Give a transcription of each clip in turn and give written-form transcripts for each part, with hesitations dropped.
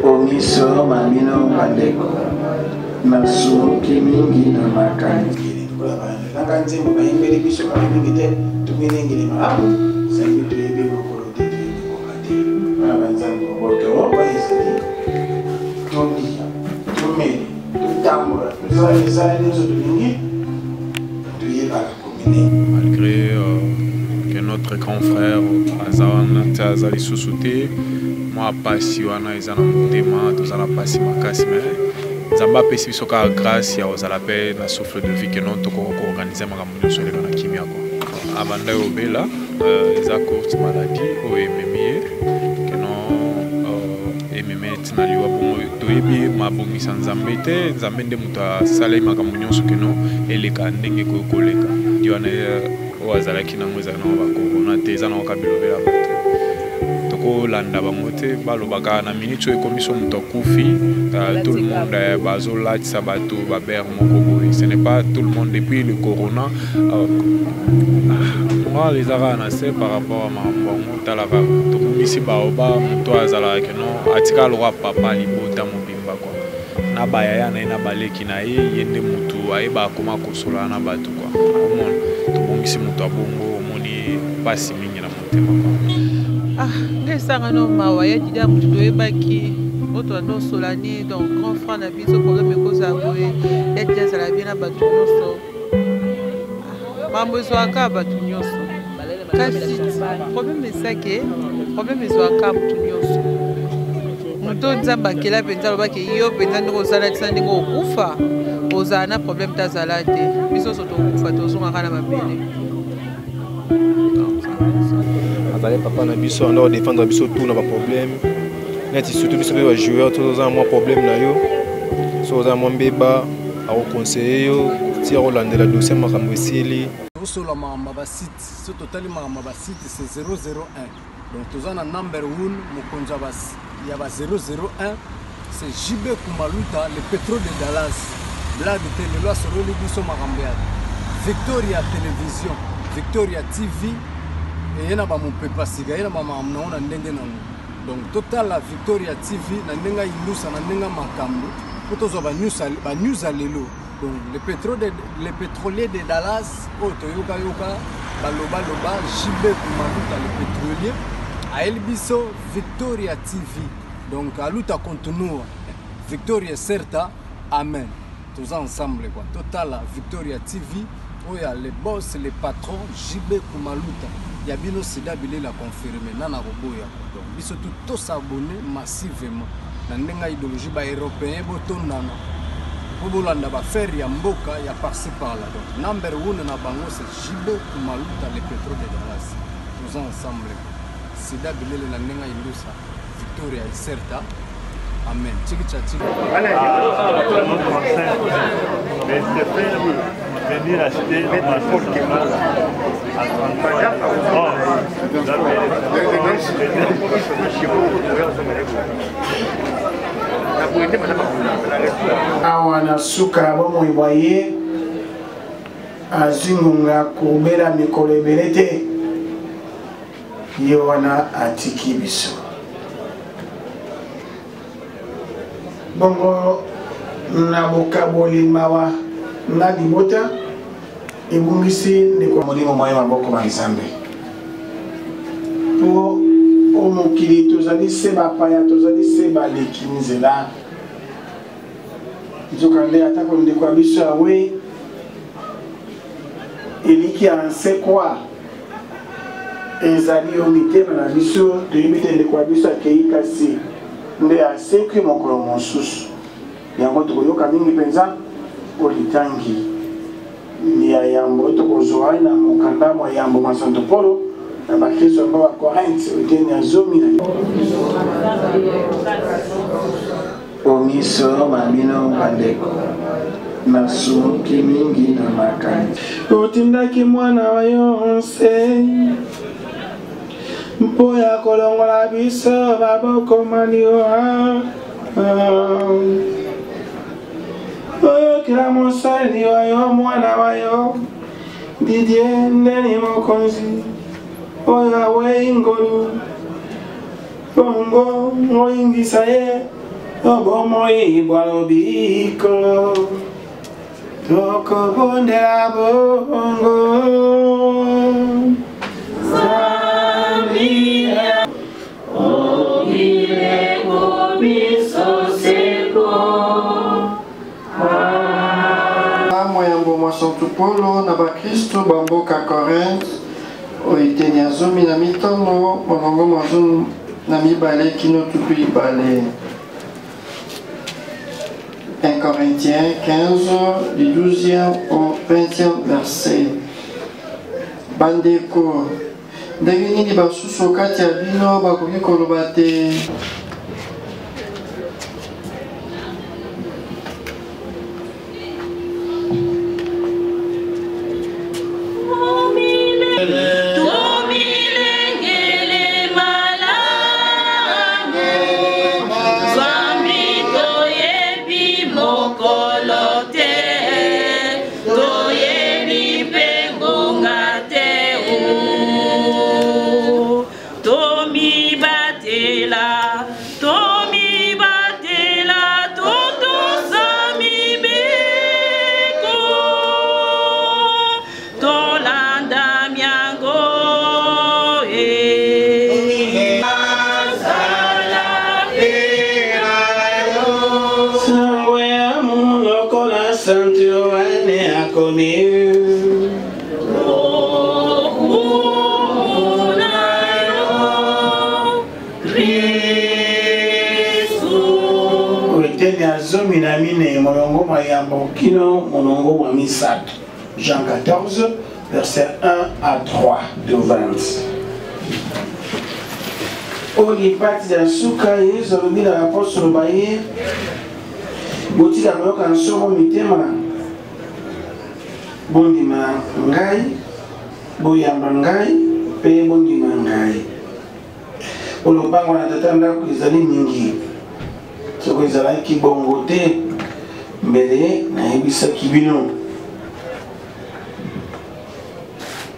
O miso ma bino bandeko, nasumuki mingi na makanisi. Nanga nzembo bayembeli biso kala mingi te, tomilengele malamu zambi toyebi mokolo te, toyebi ngonga te. Bana ba Nzambe, boboto ezali tolia, tomele, totambola, tosala misala nyonso tolingi, toyebaka komilengela. Malgré que notre grand frère aza wana te, aza lisusu te, mwa pasi wana eza na motema, toza na pasi makasi, mais Nzambe apesi biso kaka grâce ya kozala mpe na souffle de vie que non tokoka koorganize makambo nyonso eleka na kimia kwa. Abanda obela, eza courte maladie oyo ememi ye que non ememi ye ntina liwa. Bongo toyebi mabongisa Nzambe te, Nzambe nde moto asali makambo nyonso que non eleka ndenge ekoki koleka. Di wana oyo azalaki nango ezali nango bakorona te, eza nango kaka bilobela bato, tokolanda bango te. Balobaka na minute oyo ekomi so moto akufi, tout le monde bazolatisa bato babere moko boye. Ce n'est pas tout le monde depuis le corona, moral eza kaka na se par rapport à makambo yango. Talaka, tobungisi baoba, moto oyo azalaka que non atikala lokwa papa libota mobimba kwa, na bayaya na ye na baleki na ye, ye nde motu ayebaka koma kosola na bato kwa. Omona tobongisi moto ya bongo, omoni mpasi mingi na motema kwa. Ah, nde esanga no mawa ya dida, motu toyebaki oyo tolanda osolani, donc grand frère na biso. Problème ekozala boye, ya dida azala bien na bato nyonso, makambo ezwaka bato nyonso, kasi problème ezake, problème ezwaka motu nyonso. Moto oyo Nzambe akela mpenza, alobaki yo mpenza ndenge ozala tina ndenge okufa, ozala na problème te, azala te. Biso nyonso tokufa, tozongaka na mabele. Azali papa na biso, anda kodefendre biso tout na baproblème neti surtout biso mpe bajoueur. To oza na mwa problème na yo, so oza na mwa mbeba, akoconseille yo ti akolandela dossier, makambo esili. Tosola makambo ya basite. So totali makambo ya basite, c'est 001. Donc toza na number 1, mokonzi ya ba 001, c'est JB Kumaluta, le pétrole de Dallas. Blague te, lelo asololi biso makambo ya Victoria Télévision, Victoria TV, eye na bamopepa sika, ye na bamakambo nango na ndenge nango. Donc totala Victoria TV na ndenge ayindusa, na ndenge makambo, mpo tozwa banews ya lelo. Donc le pétrolier de Dallas oyo toyokayoka balobaloba, JB Kumaluta le pétrolier ayeli biso Victoria TV. Donc aluta continua, victoria certa, amen. Toza ensemble quoi. Totala Victoria TV oyo ya le boss, le patron JB Kumaluta ya bino, sida bilela confirme nana koboya. Donc biso tu tosabonne massivement na ndenge ya idéologie. Baeuropéen botondana mpo bolanda bafere ya mboka ya par-ci par-là. Donc number one na bango, c'est JB Kumaluta le pétrole de Dallas. Toza ensemble, sida bilele na ndenge ya indusa, victoria iserta, amen. Tiki cha tiki. Mais c'est fait venir acheter au marché central à 33. Oh, vous avez Awa na suka ya bomoi bwa ye, azwi ngonga kobela mikolo ebele te, ye wana atiki biso. Bongo na bokaboli mawa na libota ebungisi ndeko, molimo mwa ye maboko ma Nzambe, mpo o mokili tozali se bapaya, tozali se baleki nzela. Nzokande atako ndeko ya biso awei, eliki ya nsekwa ezali yo mitema na biso. Toyebi te ndeko ya biso akei, kasi nde asekwi mokolo mosusu. Yango tokoyoka mingi mpenza o litangi ya yambo tokozwa na mokanda mwa yambo mwa Santo Polo na bakristo yango ba Korinthe, eteni ya 12. O miso ma bino bandeko, nasumuki mingi na makanisi. Otindaki mwana wa yo nse mpo ya kolongola biso maboko maliwa. Oyokela mosali wa yo, mwana wa yo Didier Ndeni Mokonzi, oyo awei ngolu. Bongo oyingisa ye o bomoi bwa lobiko. Tokobondela bongo. Moyambo mwa Santu Polo na bakristu ba mboka Korinthe o eteni ya 15 molongo mwa 12 kino 20. 1 Corinthiens 15, du 12e au 20e verset. Bandeko, ndenge nini basusu kati ya bino bakoki koloba te Eteni ya 14 molongo mwa yambo kino molongo mwa misato. Jean 14 verset 1 à 3 de 20. Oyo lipati ya suka Yesu alobi na bapostolo ba ye, botika koyoka nsomo mitema, bondima ngai, boyamba ngai mpe bondima ngai. Mpo lopango na tata ndako ezali mingi, soko ezalaki bongo te, mbele nayebisaki bino.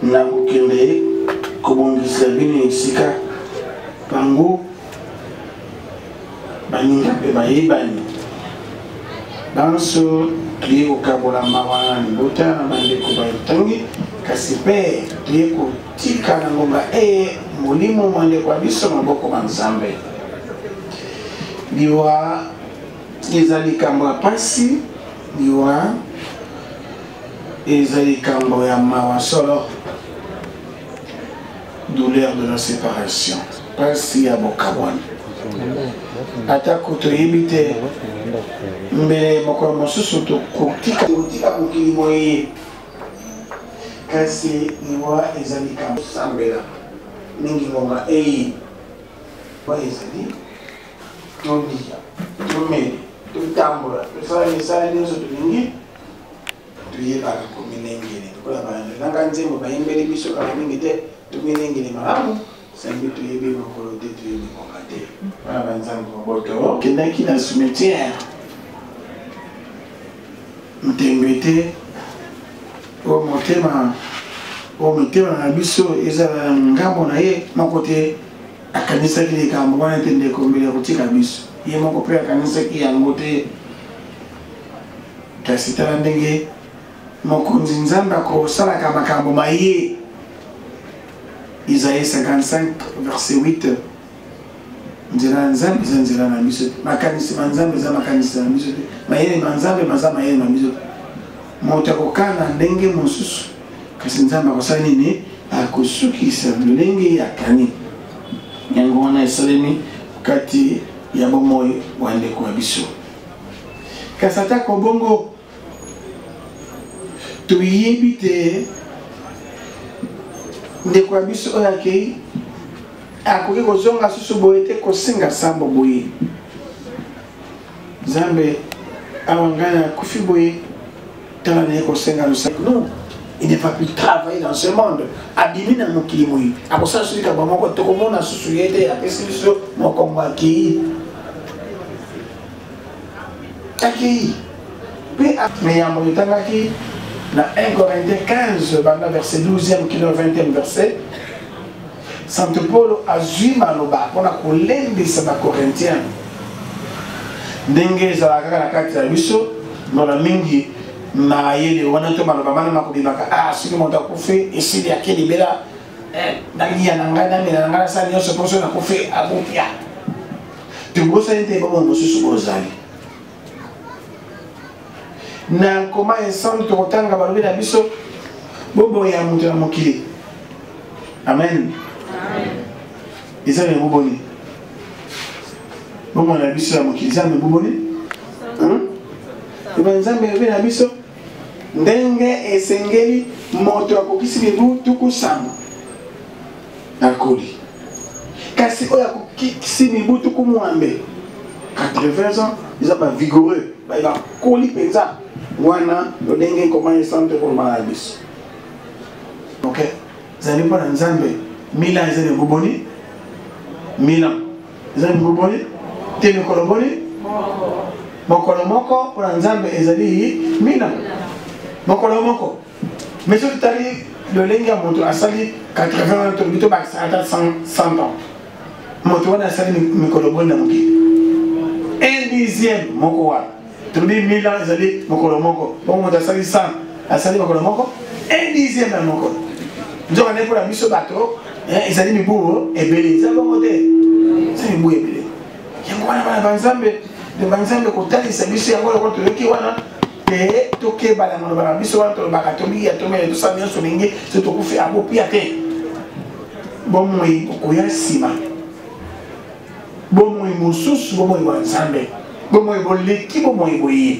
Nakokende kobongisela bino esika, bango baninga mpe bayebani banso toye kokabola mawa na libota na bandeko batangi, kasi mpe toye kotika na ngonga eye molimo mwa ndeko ya biso maboko ma Nzambe. Liwa eza likambo ya mpasi, liwa eza likambo ya mawa solo, douleur de la séparation, mpasi ya bokabwani. Atako toyebi te mbele mokolo mosusu tokotika kotika mokili moye, kasi liwa eza likambo sambela mingi ngonga eyi wa ezali tolia, tomele, totambola, tosala misala nyonso tolingi, toyebaka komilengele lokola balandelaka nzembo bayembeli biso kala mingi te, tomilengele malamu sambi toyebi mokolo te, toyebi ngonga te. Bana ba Nzambe boboto kendaki na cimetière ntembe te, oyo motema oyo mitema na biso ezala na ngambo na ye moko te. Akanisaki likambo wana ete ndeko mbele akotika biso, ye moko mpe akanisaki yango te. Kasi tala ndenge mokonzi Nzambe akosalaka makambo maye. Isaïe 55 verset 8. Nzela ya Nzambe eza nzela na biso te, makanisi ma Nzambe eza makanisi na biso te, mayele ma Nzambe maza mayele ma biso te. Moto akokana ndenge mosusu, kasi Nzambe akosala nini? Akosukisa lolenge ye akani. Yango wana esalemi kati ya bomoi bwa ndeko ya biso. Kasi atako bongo, toyebi te ndeko ya biso oyo akei akoki kozonga susu boye te, kosenga sambo boye, Nzambe awa ngai nakufi boye, tala naye kosenga losako. Non, il ne va plus travailler dans ce monde. Abimi na mokili moyi, akosala susu likambo moko tokomona susu ye te, apesi biso mokongo, akei akei mpe meyambo etangaki na 1 Corinthiens 15 banda verset 12e kino 20e verset. Santo Polo azwi maloba mpo na kolendisa Bakorintien. Ndenge ezalaka kaka na kati ya biso, mbala mingi mayele wana to maloba mana makobimaka, ah, soki moto akufi esili, ake libela, eh, nalia na ngai, namela na ngai, nasala nyonso mpo soki nakufi akopia. Tobosani te bomoi mosusu bozali. Na nkoma ensemble tokotanga balobi na biso bomoi ya moto na mokili. Amen. Eza na mibu boni? Bomoi na biso ya mokili eza na mibu boni? Eba Nzambe elobi na biso ndenge esengeli moto akokisi mibu 70 akoli, kasi oyo akokisi mibu 80, 80 ans, eza ba vigoureux, baye bakoli mpenza wana lolenge nkoma esantu ekoloba na biso. Ok, ezali mpo na Nzambe 1000 ans eza mibu boni? 1000 ans eza mibu boni? Te mikolo boni? Mokolo moko mpo na Nzambe ezali 1000 ans, mokolo moko. Mais soki totali lolenge ya moto asali 80 wana, tolobi tobakisa ata 100 ans, moto wana asali mikolo boni na mokili? Un dixième moko wana, tolobi 1000 ans ezali mokolo moko, bongo moto asali 100 asali mokolo moko, un dixième ya mokolo. Nzoka nde mpona biso bato ezali mibu ebele, eza bongo te, eza mibu ebele. Yango wana bana banzambe, banzambe kotalisa biso yango lokola toyoki wana te, tokeba na maloba na biso wana tolobaka, tobiya, tomele, tosala nyonso olingi, so tokufi akopia te. Bomoi okoya nsima, bomoi mosusu, bomoi bwa Nzambe, bomoi boleki bomoi boye,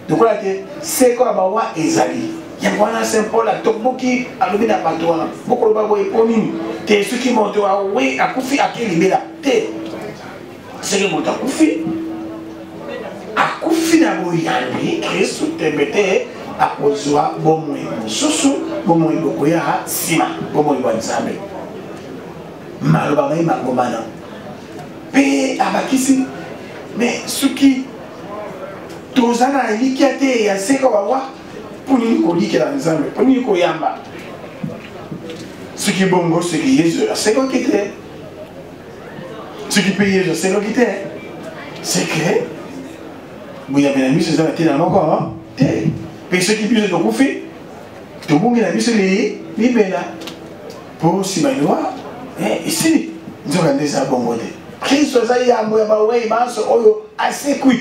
lokola te seko ya bawa ezali. Yango wana Saint Paul atoboki, alobi na bato wana, bokoloba boye mpo nini te? Soki moto awe akufi ake libela te. Soki moto akufi, akufi na boyambi Kristu, tembe te akozwa bomoi mosusu, bomoi bokoya nsima, bomoi bwa Nzambe. Maloba mai mangomana mpe abakisi, me soki toza na elikya te ya seko bawa, mpo nini kolikela Nzambe? Mpo nini koyamba? Soki bongo, soki Yesu asekoki te, soki mpe Yesu asekoki te, seke boyambi na biso eza na ntina moko te. Mpe soki biso tokufi, tobungi na biso libela, mpo nsima liwa esili. Nzoka nde eza bongo te. Kristo aza yambo ya bawei banso oyo asekwi,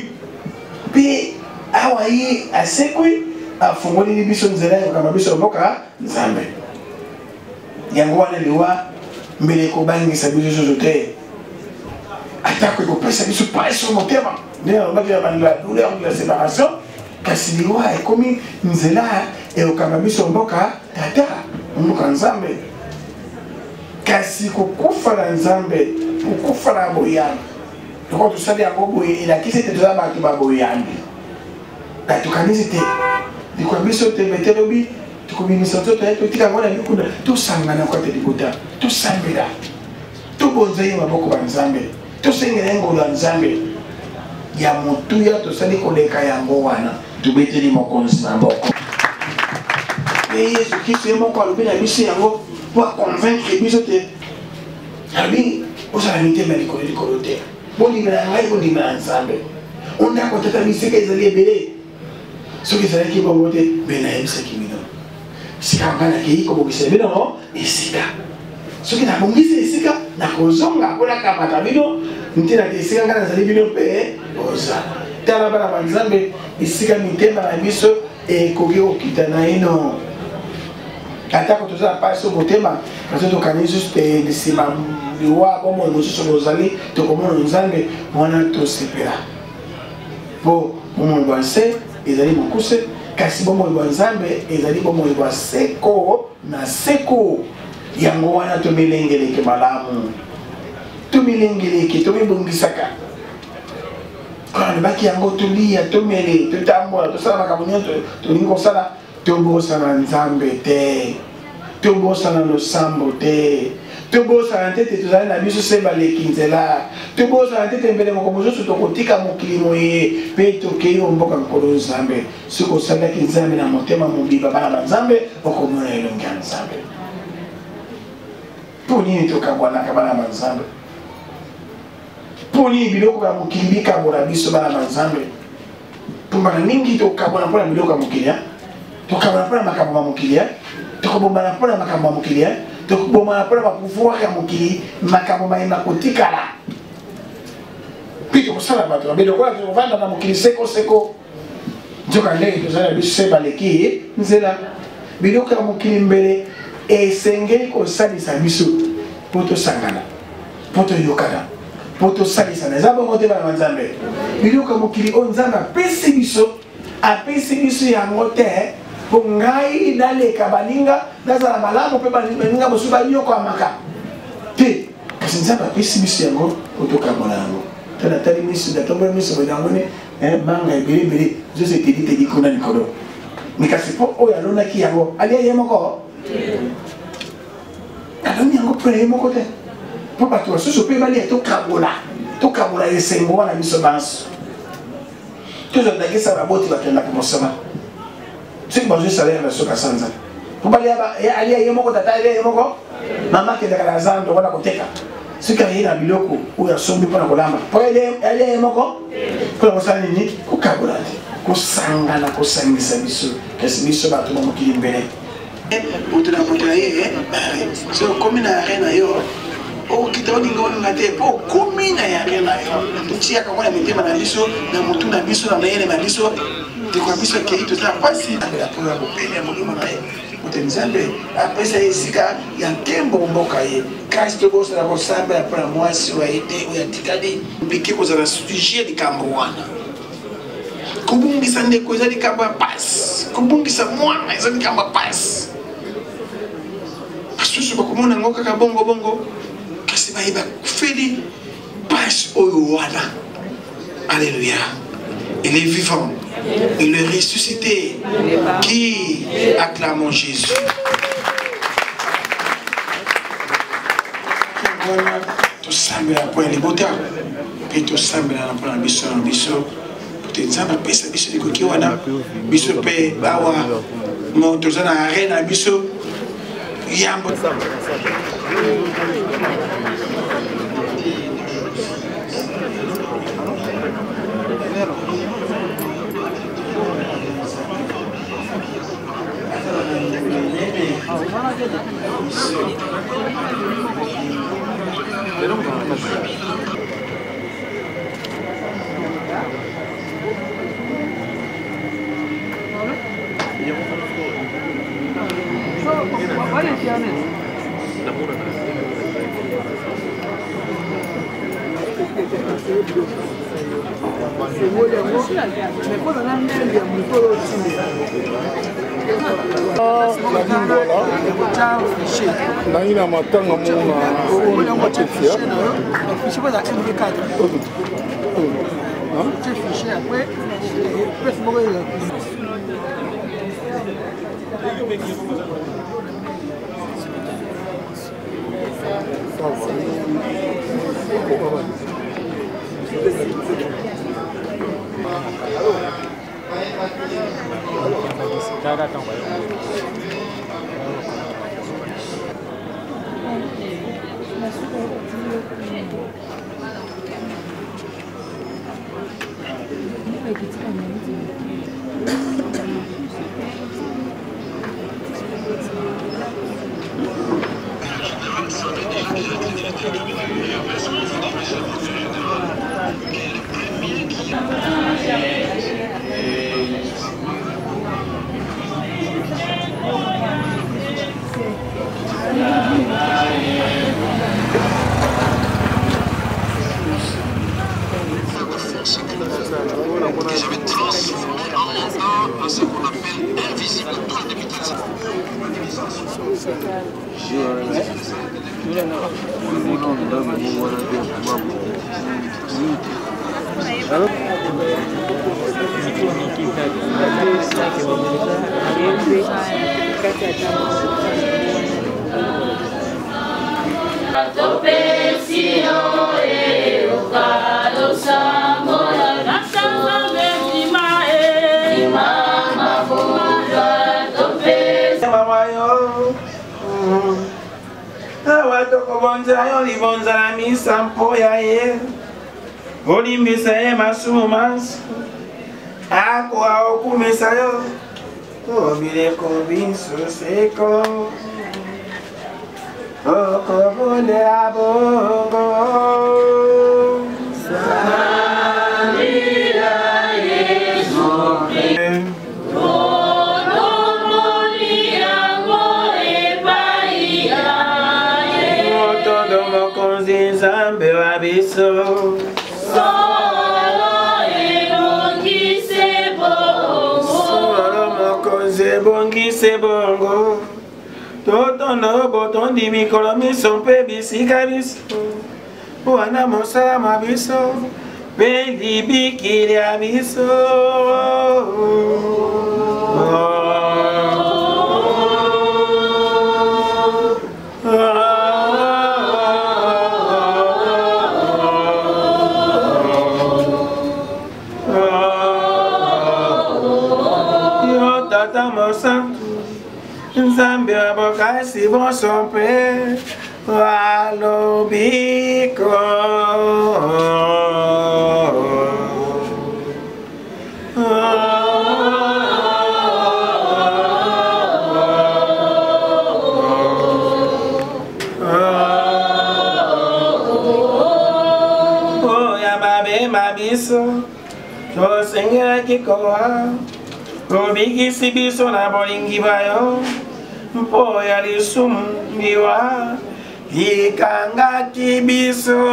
mpe awa ye asekwi, afungoleli biso nzela ya kokamba biso mboka Nzambe. Yango wana liwa mbele ekobangisa biso susu te, atako ekopesa biso mpasi motema, ndenge nalobaki na bandela ya douleur de la séparation, kasi liwa ekomi nzela ekokamba biso mboka Tata, mboka Nzambe. Kasi kokufa na Nzambe, kokufa na boyambi, lokola tosali yango boye, elakisi ete toza bato ba boyambi. Tokanisi te likoya biso tembe te, lobi tokobimisa nzoto ye, totika yango na mikunda, tosangana kati libota, tosambela, tobonza ye maboko ba Nzambe, tosengela ye ngolu ya Nzambe ya motuya tosali koleka yango wana. Tobeteli mokonzi maboko. Mpe Yesu Kristo ye moko alobi na biso yango mpo aconvaincre biso te, alobi ozala mitema likolo likolo te, bondimela ngai, bondimela Nzambe. Ondako tata bisika ezali ebele, soki ezalaki bongo te mpe nayebisaki bino. Sika ngai nakei kobongisa bino esika, soki nabongisi esika nakozonga mpo nakamata bino, ntina te esika ngai nazali bino mpe bozala. Tala bana ba Nzambe, esika mitema na biso ekoki kokita naino, atako toza na mpasi motema, kasi tokani lisusu te nsima liwa bomoi mosusu bozali, tokomona Nzambe wana, tosepela, mpo bomoi bwa nse ezali mokuse, kasi bomoi bwa Nzambe ezali bomoi bwa seko na seko. Yango wana tomilengeleke malamu, tomilengeleke, tomibongisaka. Alobaki yango, tolia, tomele, totambola, tosala makambo nyonso tolingi kosala, tobosana Nzambe te, tobosana losambo te, tobosana te te tozali na biso se baleki nzela, tobosana te te mbele moko mosusu tokotika mokili moye mpe tokei o mboka Nkolo Nzambe. Soki osalelaki Nzambe na motema mobimba, bana ba Nzambe, okomona elongi ya Nzambe. Mpo nini tokabwanaka bana ba Nzambe? Mpo nini biloko ya mokili bikabola biso bana ba Nzambe? Mpo mbala mingi tokabwana mpo na biloko ya mokili, tokabwana mpo na makambo ya mokili, tokobomana mpo na makambo ya mokili, tokobomana mpo na bapouvoir ya mokili, makambo maye makotikala mpe tokosala bato mabe lokola tokovanda na mokili seko seko. Nzoka ndenge tozali na biso se baleki nzela, biloko ya mokili mbele esengeli kosalisa biso mpo tosangana, mpo toyokana, mpo tosalisana. Eza bongo te, bana ba Nzambe? Biloko ya mokili oyo Nzambe apesi biso, apesi biso yango te mpo ngai naleka baninga, nazala malamu mpe baninga mosusu banyokwamaka te, kasi Nzambe apesi biso yango mpo tokabola yango. To natali miso, natomboli miso boye, namoni manga ebele ebele nzoso eteliteli kuna likolo. Me kasi mpo oyo alonaki yango alia ye moko, aloni yango mpo na ye moko te, mpo bato basusu mpe balia. Tokabola, tokabola esengo wana biso banso. Tozwa ndakisa baboti bakendaka mosala, soki bazwi salaire na soka sanza, mpo alia ye moko, tata alia ye moko, mama akendaka na zando wana koteka, soki aye na biloko oyo asombi mpo na kolamba, mpo alia ye moko, mpo na kosala nini? Kokabola te, kosangana, kosangisa biso. Kasi biso bato ba mokili mbele, moto na moto na ye, soki okomi na are na yo, okokita olinga olinga te, mpo okomi na yare na yo. Totiyaka ngo na mitema na biso, na motu na biso, na mayele na biso. Ndeko ya biso akei, toza na mpasi mpo ya bopemi ya molimo na ye, moto Nzambe apesa ye esika ya nkembo mboka ye. Kasi tobosana kosambela mpo na mwasi oyo aye te, oyo atikali mpike kozala sujet likambo wana. Kobungisa ndeko eza likambo ya mpasi, kobungisa mwana eza likambo ya mpasi. Basusu bakomona yango kaka bongo bongo, kasi baye bakufeli mpasi oyo wana. Alléluia. Il est vivant, il est ressuscité. Qui acclamons Jésus? Wana tosambela mpo ya libota mpe tosambela mpo na biso na biso, te Nzambe apesa biso likoki wana. Biso mpe awa mo toza na arena na biso yambo. Nangi na matanga mona matefia. Awa toko Tokobonzela yo libonza na misa mpo ya ye, olimbisa ye masumu manso, akoka kokumisa yo o bileko binso seko. Okobondela bongo. Motondo mokonzi Nzambe wa biso. Solo mokonzi ebongise bongo. Totondo botondi mikolo miso mpe bisika biso. Wana mosala mwa biso mpe libiki lya biso. Yo tata mosantu Nzambe wa bokasi bonso mpe wa lobiko. Oya mabe mabiso tosengelaki kowa obikisi biso na bolingi bwa yo mpo ya lisumu liwa likangaki biso.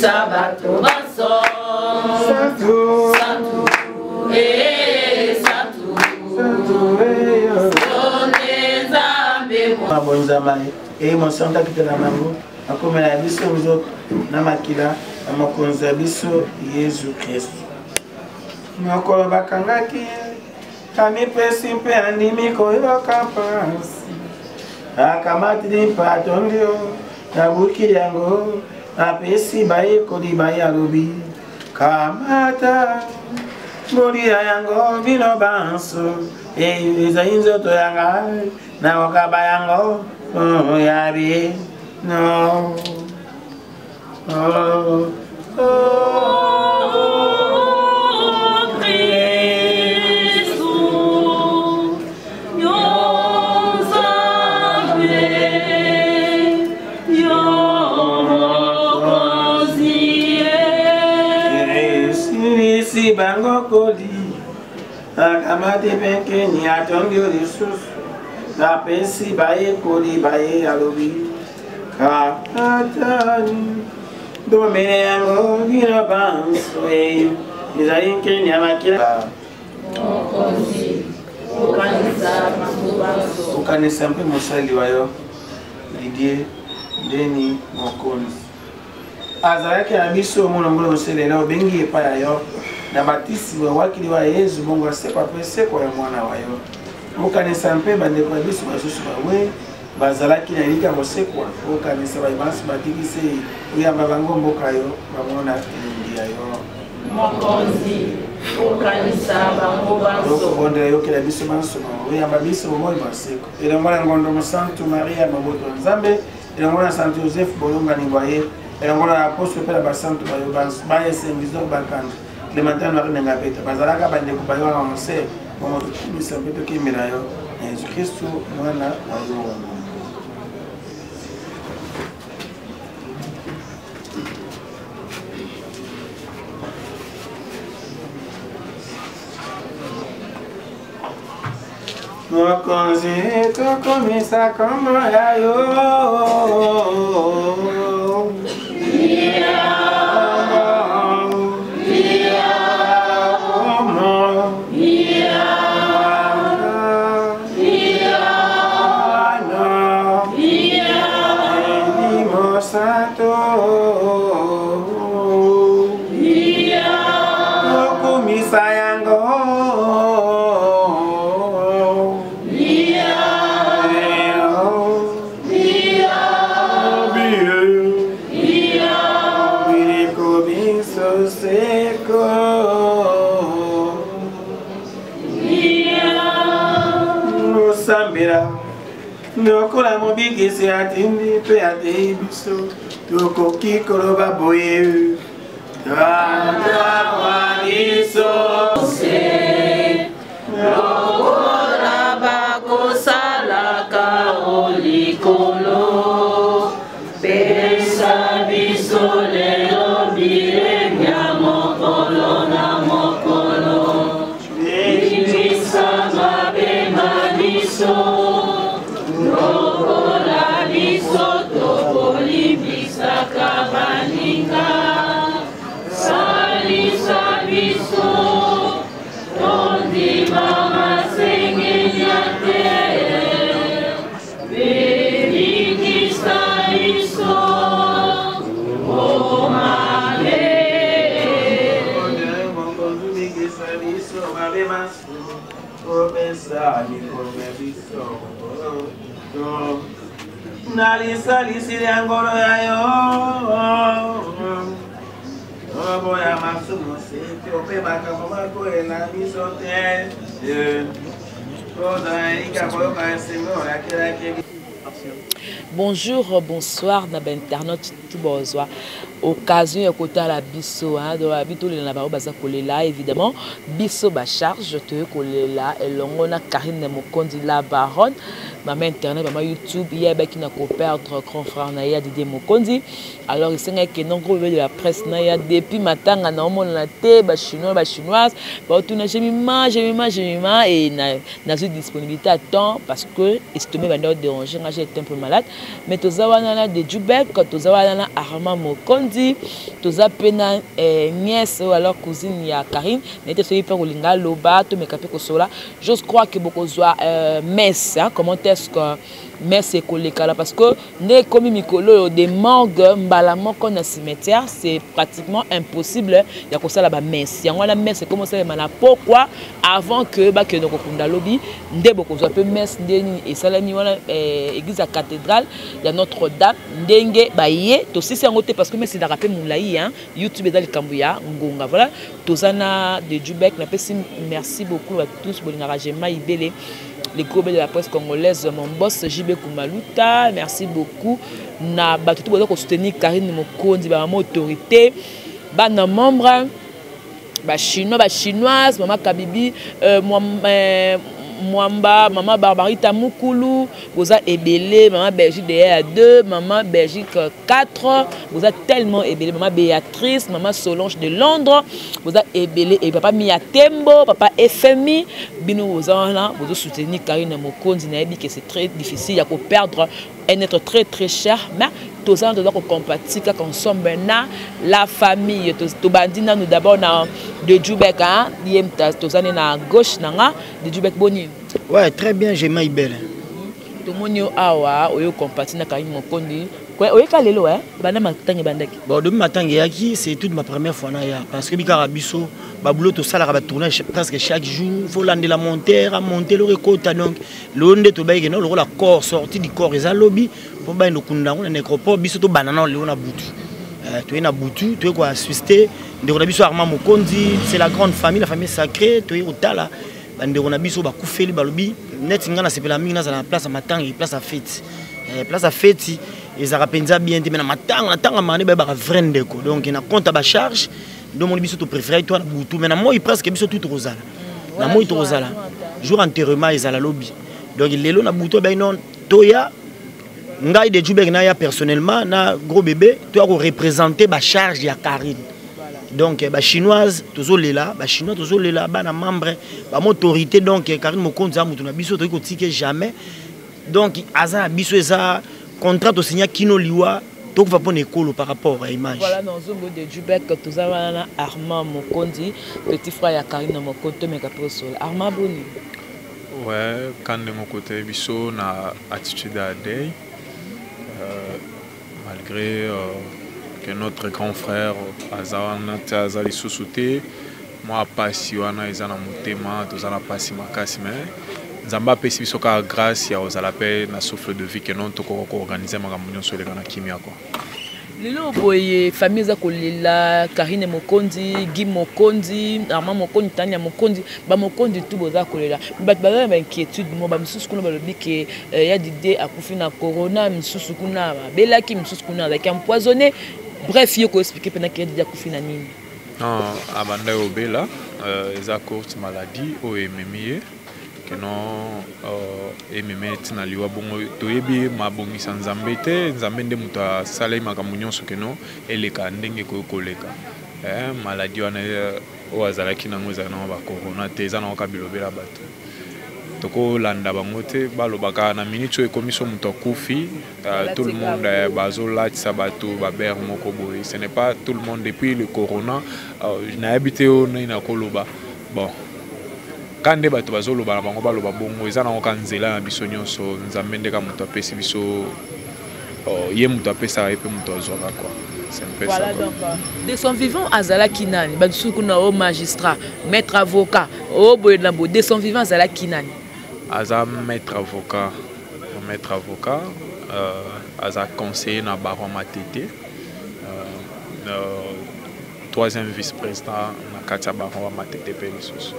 Bato banso santu santu mabonzama eye mosantu akitela nango akomela ya biso nzoto na makila ya mokonzi ya biso Yezu Kristu. Mokolo bakangaki ye, amipesi mpe andimi koyoka mpasi. Akamati limpa, atondi yo, abuki yango, apesi bayekoli baye, alobi: kamata, bolia yango bino banso, ezali nzoto ya ngai, nakokaba yango ya bino. Oh, oh. Esilisi bango koli, akamati mpe nkeni, atondi yo lisusu, apesi bayekoli baye, alobi: kamatani, bomele yango bino banso, ezali nkeni ya makila. Okanisa mpe mosali wa yo Lidie Ndeni Mokonzi, azalaki na biso molongo oselela obengi epai ya yo na batisi wawakili wa Yezu, bongo asekwa mpe sekwa ya mwana wa yo. Okanisa mpe bandeko ya biso basusu bawe bazalaki na elika kosekwa, okanisa baye banso batiki se oyamba bango mboka yo bamona elongi ya yo. Mokonzi, okanisa bango banso. Okobondela yokela biso banso, oyamba biso bomoi bwa seko elongo na ngondo mosantu Maria moboto wa Nzambe, elongo na Santu Joseph bolongani bwa ye, elongo na apostole mpe na basantu bayo banso baye Saint Bakandi Clémentine Marie Nengapeta bazalaka bandeko bayo wana mose, bongo tokumisa mpe tokembela yo na Yesu Kristu mwana wa yo. Mokonzi, tokomisa kombo ya yo. Osambela lokola mobikisi atindi mpe ateyi biso tokoki koloba boye tata wa biso lokola bakosalaka o likolo pesa biso lelo bilei ya mokolo na mokolo limbisa mabe ma biso lokola biso tokolimbisaka baninga salisa biso tondima masengenya te bebikisa biso o mabe Na lisalisi lya ngolo ya yo oboya masumu seko mpe makambo makoyela biso te kozala elika koyoka esengo olakelaki. Bonjour, bonsoir na ba internautes tout bozwa occasion ya kotala biso hein donc abi tolela na bango baza kolela évidemment biso ba charge toye kolela elongo na Karine Mokonzi la baronne mama internet mama YouTube ye ayebaki na ko perdre grand frère na ye ya Didier Mokonzi alors esengaki ke non gros bébé de la presse na ya depuis matanga na omonana te ba chinois ba chinoise baotuna jemima jemima jemima et na nazwi disponibilité à temps parce que estomac ebanda odéranger nga j'ai été un peu malade mais toza wana na de Jubek toza wana na Armand Mokonzi toza mpe na eh, nièce ou alors cousine ya Karine naye te soki mpe kolinga aloba tomeka mpe kosola j'ose croire que bokozwa euh, messe hein, comment est-ce que messe ekolekala parce que nde ekomi mikolo oyo de morgue mbala moko na cimetière c'est pratiquement impossible ya kosala bamesse yango wana messe ekomi osalema na pokwa avant que bakende kokunda lobi nde bokozwa mpe messe nde nini esalemi wana eh, église ya cathédrale ya notre dame ndenge baye tosisi yango te parce que messe ezalaka mpe molai hein? Youtube eza likambo ya ngonga voilà toza na de Jubek napesi merci beaucoup à tous bolingaka Jema Ibele le gros de la presse congolaise mon boss JB Kumaluta merci beaucoup na bato tout boza ko soutenir Karine Mokonzi ba maman autorité bana membre ba chinois ba chinoise mama Kabibi euh, moi, euh, Mwamba, maman Barbarita Mukulu, boza ebele, maman Belgique derrière 2, maman Belgique 4, boza tellement ebele, maman Béatrice, maman Solange de Londres, boza ebele et papa Mia Tembo, papa FMI, bino boza wana, bozo soutenir Karine Mokonzi nayebi que c'est très difficile ya ko perdre un être très très cher, mais toza toza ko compatir kaka ensemble na la famille. Tobandi nanu d'abord na de Jubek hein, ye toza ne na gauche na nga de Jubek boni. Ouais, très bien, j'ai maille belle. Tomoni yo awa oyo compati na Karine Mokondi. Oyeka lelo hein, banda matanga ebandaki. Bon, depuis matanga eyaki, c'est toute ma première fois na ya parce que bikaka biso ba boulot tosalaka ba tournage presque chaque jour, faut landela monter, à monter le ekota donc lelo nde tobayeke no lokola corps sorti du corps eza lobi mpo bayende okunda yango na nécropole biso tobanda nao lelo na butu euh, toye na butu toye koassiste ndeko na biso Armand Mokonzi, c'est la grande famille, la famille sacrée, toye kotala bandeko na biso bakufeli balobi neti ngai nasepela mingi nazala na place ya matanga place ya feti eh, place ya feti ezalaka mpenza bien te me na matanga na ntango mane bayebaka vrai ndeko donc na compte ya bacharge nde omoni biso topréféré to na butu me na moi presque biso tu tokozala na moi tokozala jour enterrement ezala lobi donc lelo na butu abai non toya ngai de Jubek naya personnellement na gros bébé toya koreprésente bacharge ya Karine donc eh, bachinoise tozolela bachinois tozolela bana membre bamotorité donc eh, Karine Mokonzi aza moto na biso tokoki kotike jamais donc aza na biso eza contrat tosinya kino liwa tokufa mpo na ekolo par rapport ya image voilà na nzongo de Jubek toza wana na Armand Mokonzi petit frère ya Karine Mokonzi tomeka mpe osola Armand boni ouais ka ndenge okoteli biso na attitude ya day euh, malgré euh, que notre grand frère aza wana te aza lisusu te. Mwa pasi wana eza na motema, toza na pasi makasi mais Nzambe apesi biso kaka grâce ya kozala pe na souffle de vie que non tokoka ko organiser makambo nyonso eleka na kimia quoi. Lelo boye famille eza kolela Karine Mokonzi, Guy Mokonzi, Armand Mokonzi, Tania Mokonzi, ba Mokonzi tout boza kolela. Bato baza na ba inquiétude mo ba misusu kuna balobi ke euh, ya Didier akufi na corona, misusu kuna abelaki, misusu kuna azalaki empoisonné. Bref, yo ko expliquer pena ke ya Didier akufi na nini? Non, abandaki kobela euh, eza courte maladie oyo ememi ye keno euh, ememi ye ntina liwa bongo toyebi mabongisa nzambe te nzambe nde moto asalaki makambo nyonso keno eleka ndenge ekoki koleka eh, maladie wana eh, oyo azalaki nango ezali nango bacorona te eza nango ka bilobela bato tokolanda bango te balobaka na minute oyo ekomi so moto akufi euh, tout le monde euh, bazolatisa bato babere moko boye ce n'est pas tout le monde depuis le corona euh, nayebi te oyo nini nakoloba bon ka nde bato bazoloba na bango baloba bongo eza nango ka nzela na biso nyonso nzambe nde ka moto apesi biso oh, ye moto apesaka ye mpe moto azwaka quoi c'est un peu voilà, ça donc euh, de son vivant azalaki nani badusu kuna o magistrat maître avocat o boye na boye de son vivant azalaki nani aza maître avocat maître avocat euh, aza conseiller na baron matete euh, euh, troisième vice-président na kati ya baron ya matete mpe lisusu.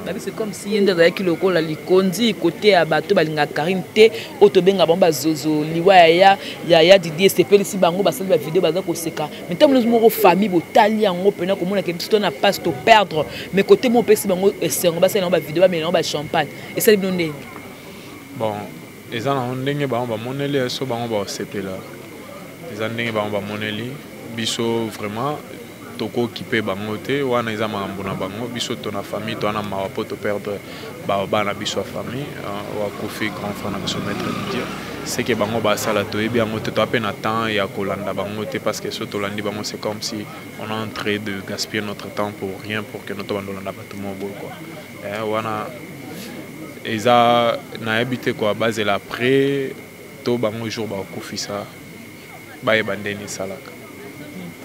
Babi c'est comme si ye nde azalaki lokola likonzi kote ya bato balingaka Karine te oyo tobenga bango bazozo liwa ya ya ya ya Didier esepelisi bango basali ba video baza koseka mais ntango nyonso moko famille botali yango mpena komona ke biso to na passe to perdre mais kote moko opesi bango esengo basali yango ba video bamela yango ba champagne esali bino ndenge bon Eza nango ndenge bango bamoneli so bango bakosepela eza ndenge bango bamoneli biso vraiment tokokipe bango te wana eza makambo na bango biso to na famille toa na mawa mpo to perdre bana biso ya famille euh, oyo akufi grand frère na biso maître Didier seke bango basala toyebi yango te toa mpe na temps ya kolanda bango te parce que so tolandi bango c'est comme si on est en train de gaspiller notre temps pour rien pour que noto bandolanda bato moko boye quoi eh, wana eza nayebi te kua bazela après to bango jour bakokufisa bayeba ndeni esalaka.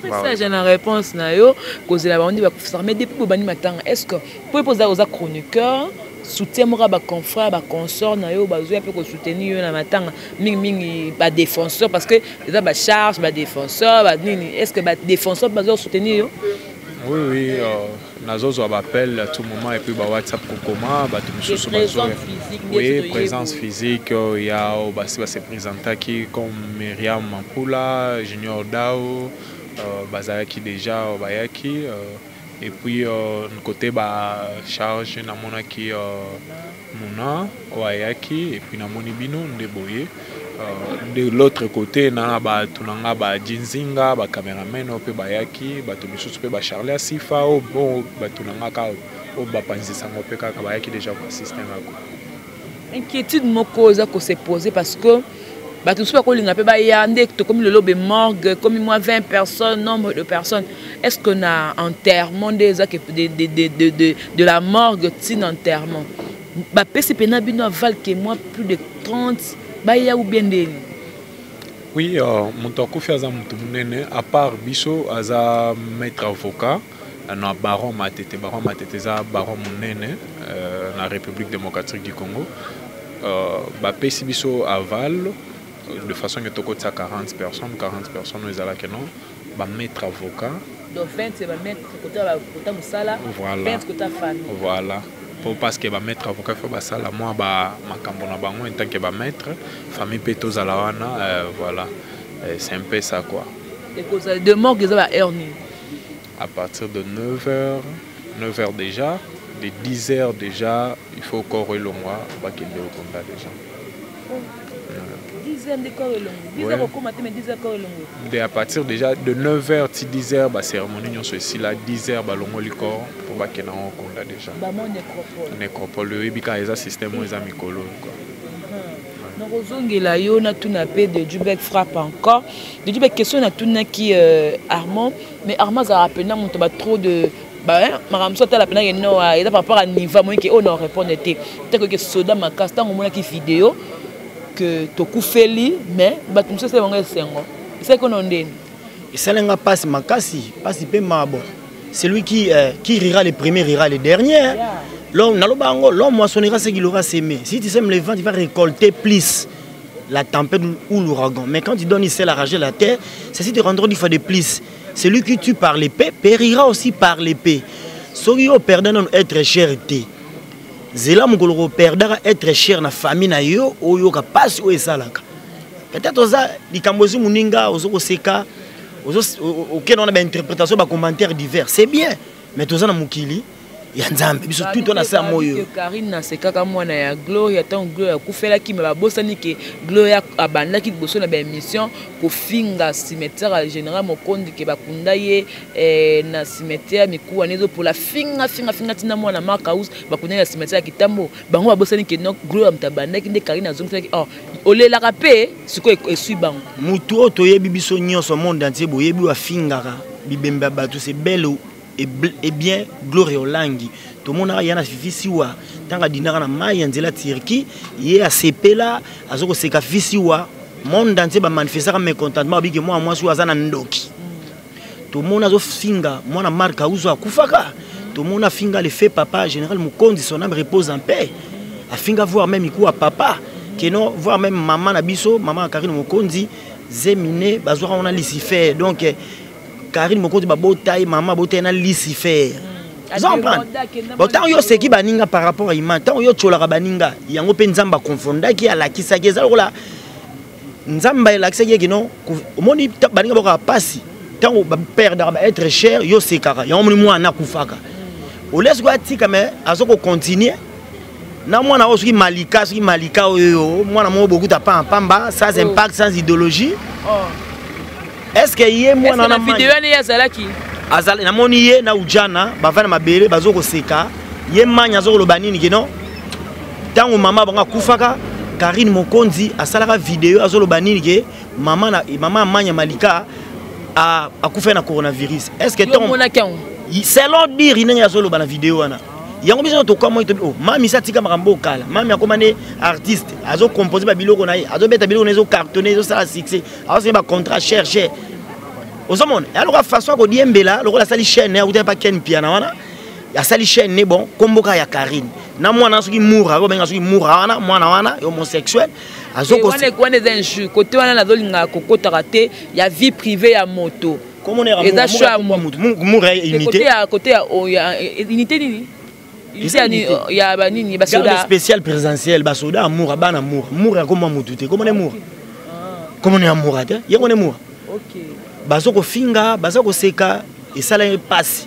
Très sage na réponse na yo kozela bango nde bakufisaka mais depuis bobandi matanga est ce que po epo oza chroniqueur soutien moko ya baconfrère baconsort na yo bazoya mpe kosoutenir yo na matanga mingimingi badéfenseur parce que eza bacharge badéfenseur banini est ce que badéfenseur mpe bazoya kosoutenir yo? Oui, oui, euh, nazozwa baappel à tout moment et puis ba whatsapp kokoma bato mosusu bazoya oui présence physique euh, ya oyo basi base présentaki comme myriam mampula junior dao euh, bazalaki déjà euh, bayaki euh, et puis euh, côté ba charge namonaki euh, Muna oyo ayaki et puis namoni bino nde boye euh, de l'autre côté na bato na nga ba Jinzinga ba cameraman oyo mpe bayaki bato misusu mpe ba Charlie Asifa oyo bon bato na nga kaka oyo bapanzisa yango mpe kaka bayaki déjà koassiste nga ko inquiétude moko eza ko se poser parce que bato mosusu bakolinga mpe baya nde tokomi lelo be morgue ekomi mwa 20 personnes nombre de personnes est ce que na enterrement nde eza de, de, de, de, de, de la morgue ntina enterrement bapesi mpena bino aval ke mwa plus de 30 baya ou bien ndeni? Oui, euh, moto akufi aza moto monene à part biso aza maître avocat na baron matete. Baron matete eza baron monene euh, na République démocratique du Congo. Euh, bapesi biso aval de façon que tokotisa 40 personnes 40 personnes oyo ezalaki non bamaître avocat. Donc 20 c'est bamaître kota kota mosala, voilà, 20 kota famille, voilà, po parce que bamaître avocat fo basala mwa ba makambo na bango en tant que bamaître famille mpe tozala wana euh, voilà, c'est un peu ça quoi. Ekozala de morgue eza ba heure nini? À partir de 9h, 9h déjà, de 10h déjà, il faut corps elongwa bakende okonda déjà. 10 heures nde corps elongwe? 10 heures okoma te, mais 10 heures corps elongwe. De à partir déjà de 9h ti 10h ba cérémonie nyonso esila, 10h balongoli corps mpo bakende yango okonda déjà. Bamo nécropole. Nécropole oyebi kaka eza système oyo eza mikolo quoi. Nakozongela yo natuna mpe de Dubek frappe encore. De Dubek, question natunaki euh, Armand, mais Armand azalaka mpena moto ba trop de makambo mosusu atala mpena ke non eza par rapport à niveau amoki ke oyo na répondre te te ke soda makasi ntango omonaki video que tokufeli mais bato mosusu esali bango esengo esalaki ono ndeni? Esali nga mpasi makasi, mpasi mpe mabo. Celui qui rira le premier rira le dernier. Yeah. L'homme, naloba yango, l'homme moissonnera ce qu'il aura semé. Si tu sèmes le vent, tu vas récolter plus la tempête ou l'ouragan. Mais quand tu donnes ici la rage de la terre, ceci te rendra 10 fois de plus. Celui qui tue par l'épée périra aussi par l'épée. Soki yo perdant nanu être cher te. Zela mokolo ko perdaka être cher na famille na yo oyoka pasi oyo esalaka. Peut-être oza likambo ezwi moninga ozo koseka ozo okenda wana ba interprétation ba commentaires divers. C'est bien, mais toza na mokili ya Nzambe biso tout wana sa moyo. Karine nasekaka mwana ya Gloria ntango Gloria akufelaki me babosani ke Gloria abandaki liboso na baémission kofinga cimetière ya général Mokondi ke bakunda ye eh, na cimetière mikuwa wana ezopola finga finga finga ntina mwana Mark House bakunda ye na cimetière ya Kitambo. Bango babosani ke non Gloria moto abandaki nde Karine azongiselaki oh, olelaka mpe sikoyo esui bango. Motu oyo toyebi biso nyonso monde entier boyebi oyo afingaka bibembe ya bato c'est belle et bien Gloria Olangi. Tomonaka ye na Fifi Siwa ntango adindaka na mai ya nzela Turquie, ye asepela azo koseka Fifi Siwa. Monde entier bamanifestaka mécontentement babiki mwana mwasi oyo aza na ndoki. Tomona azofinga mwana Marc Auzo akufaka. Tomona afinga le fait papa général Mokonzi, son âme repose en paix. Afinga voire même ikuwa papa keno voire même mama na biso mama Karine Mokonzi zemine bazwaka wana Lucifer. Donc Karine Mokonzi babota ye mama abota ye na Lucifer. Ozo comprendre? Bon, ntango yo oseki baninga par rapport à image, ntango yo otyolaka baninga, yango mpe Nzambe akonfondaki, alakisaki, eza lokola Nzambe alakisaki ye kino omoni baninga bakaka pasi ntango baperdaka ba être cher, yo osekaka yango omoni mwana akufaka. Olia sikoyo atika mais azo kocontinue na mwana oyo soki Malika, soki Malika oyo mwana moko bokuta pamba pamba sans impact, sans idéologie. Est-ce que ye mwana na video wana ye azalaki? Azali, namoni ye na Ujana bavanda mabele bazo koseka. Ye manya azo koloba nini kino ntango mama bango akufaka, Karine Mokonzi asalaka video azoloba nini ke mama na mama Manya Malika akufaki na coronavirus. Est-ce que Yo omonaki yango? Selon dire ndenge azoloba na video wana. Yango biso tokamwa tobi, oh, mami sa tika makambo kala. Mami akoma ne artiste, azo composer ba biloko na ye, azo beta biloko na ye, azo cartonner, azo sala succès, azo signer ba contrat cher cher. Ozomona, ya lokola façon ya kodiembela, lokola asali chaîne, akutaki pa Ken Mpiana wana, asali chaîne ne bon, kombo kaka ya Karine. Na mwana soki Moura, oyo benga soki Moura wana, mwana wana homosexuel, azo Eh, ko wana wana eza injure. Côté wana nazolinga kokotaka te ya vie privée ya moto. Comment on est Eza Moura, choix ya Moura, Moura, Moura, Moura, Te unité. Côté ya, côté ya, oh, ya, eh, unité nini? Unité ya nini? Unité. Oh, ya ba nini, ba Garde soda. spéciale présidentielle, ba soda Moura, bana Moura. Moura comme mutu te. Comment on est Moura? Comment on est Moura te? Ye on est Moura. OK. Bazo ko finga, bazo ko seka, esala ye pasi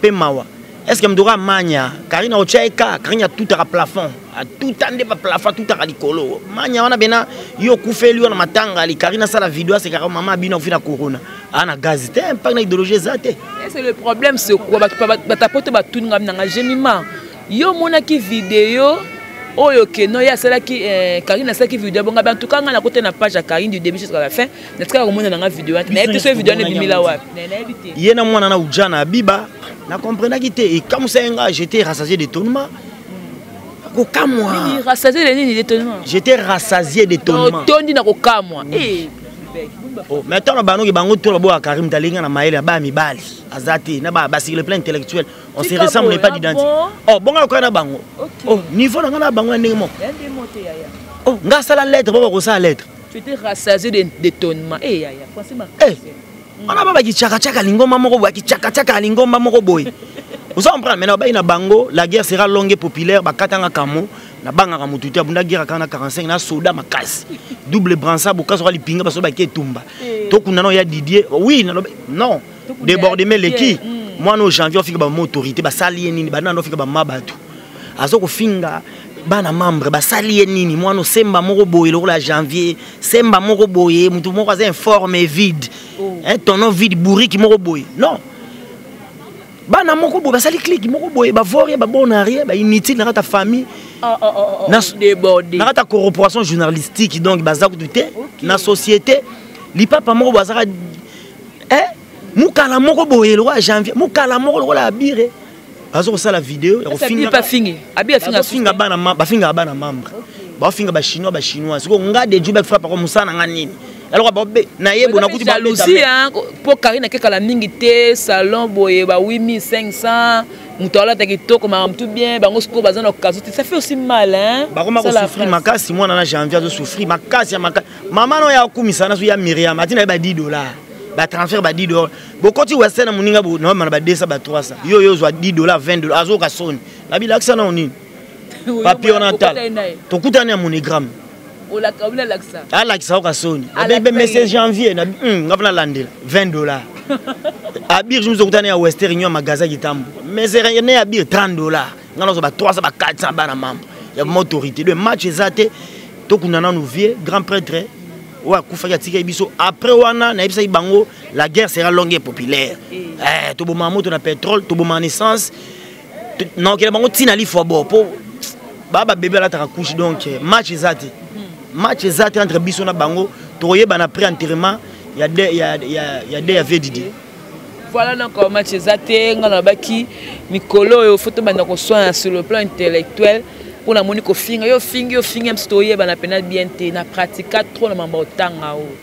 pe mawa. Est-ce que mdoka manya Karina ochaika, Karina tout à plafond, à tout ande pa plafond, tout à likolo. Manya wana bena yo kufeli wana matanga li Karina sala vidéo c'est car maman bino fina corona. Ana gaz te, impact na idéologie za te. Et c'est le problème c'est quoi ba ba tapote ba tunga nanga jemima. Yo monaki vidéo oyo ke no ya salaki Karine asalaki vidéo bonga en tout cas nga na kota na page ya Karine du début jusqu'à la fin. Na tika komona nanga vidéo wana. Na yebi so vidéo na bimila wapi. Na yebi te. Ye na mwana na Ujana Abiba na comprenaki te et comme ça nga j'étais rassasié d'étonnement. Kokamwa. Nini rassasié de nini d'étonnement? J'étais rassasié d'étonnement. Donc tondi na kokamwa. Eh. Oh, mais attends, bango bango to ba Karim talinga na maele ba mibali. Azate na ba sur le plan intellectuel. On se Tika ressemble boye, pas ah d'identité. bon? Oh, bonga ko na bango. Ok. Oh, niveau na nga na bango ndenge moko. Ya ndenge moko te, yaya. Oh, nga sala lettre, baba ko sala lettre. Tu étais rassasié d'étonnement. Eh, yaya, français ma. Eh. On a baba ki chaka chaka lingomba moko boye, ki chaka chaka lingomba moko boye. Vous comprenez maintenant ba ina bango, la guerre sera longue et populaire, ba katanga kamo, na banga ka mutu te, abunda guerre kana 45 na soda makasi. Double bransard bokaso ka lipinga baso ba ke tumba. Eh. Tokunda no ya Didier. Oui, non, non. Tokunda ya Débordement Didier. leki. Moi no janvier ofika ba autorité ba sali nini, ba nando ofika ba mabatu. Azo kofinga bana membre ba sali nini, moi no semba moko boye lokola janvier, semba moko boye, mutu moko aza informe et vide. Oh. Un tonneau vide bourrique moko boye. Non. Bana moko boye basali clique moko boye ba vorie ba bon arrière ba inutile na ta famille. Oh, oh, oh, oh, Na débordé. Na ta corporation journalistique donc baza kutu te Ok. na société lipapa moko bazaka eh mukala moko boye lokola janvier, mukala moko lokola abire. Bazo kosala vidéo ya Esa kofinga bi pa fingi. Abi afinga Bazo finga bana ma, bafinga bana membre. Ba finga ba chinois, ba chinois. Siko nga de Jubek frappe ko musana nga nini. Alors babe na ye bona kuti jalousie hein, po Karine akekala mingi te salon boye ba 8500 moto alata kitoko makambo tout bien, bango sikoyo baza na occasion te, ça fait aussi mal hein. Bakoma kosouffrir makasi, mwana na janvier azosouffrir makasi ya makasi. Mama no ya akumisa na so ya Miriam atina ye ba 10 $ batransfert ba 10 $. Bokoti western na moninga naomana ba 200, ba 300, yo yo ozwa 10 $, 20 $, azoka soni. Nabilakisa nao nini papier wana, tala tokutani ya MoneyGram. Alakisa oka soni abe monsieur Janvier nga mpe nalandela 20 $ abir jour tokutani ya Western Union, magasin Kitambo, mais ne abir 30 $, nga nazwa ba 300, ba 400. Bana mamba ya vraiment autorité de match eza te. Tokunda nanu vieux grand prêtre oyo akufaki, atikaki biso. Après wana nayebisaki bango: la guerre sera longue et populaire. Eh, tobomaka moto na pétrole, tobomaka na essence, naokela bango ntina lifwa bo mpo baa babebe alataka couche. Donc match eza te, match eza te entre biso na bango. Tokoyebana après enterrement ya de ya vieux Didier. Voilà, donc match eza te. Nga nalobaki mikolo oyo fo tobanda koswana sur le plan intellectuel, mpo namoni kofinga yo, fingi yo, fingi ya biso, toyebana mpena bien te. Na pratika trop na mambo otanga oyo,